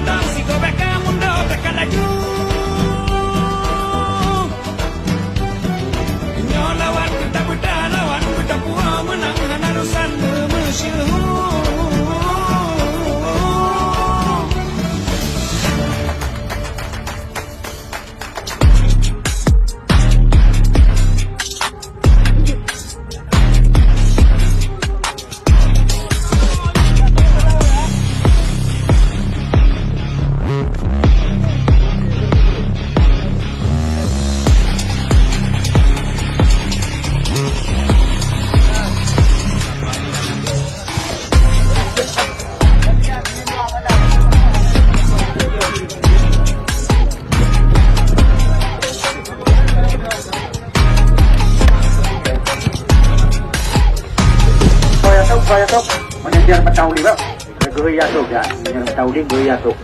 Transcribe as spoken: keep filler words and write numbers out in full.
Sikobek ka mundur tekan laju. Nyoe lawan kita buta, lawan kita puang, menang hana urusan meumeusyeuhu. Soe nyang sôk, soe nyang sôk. Meunan biar meutan ulih, bro. Geuri nyang sôk, ya. Meunan meutan ulih, geuri nyang sôk.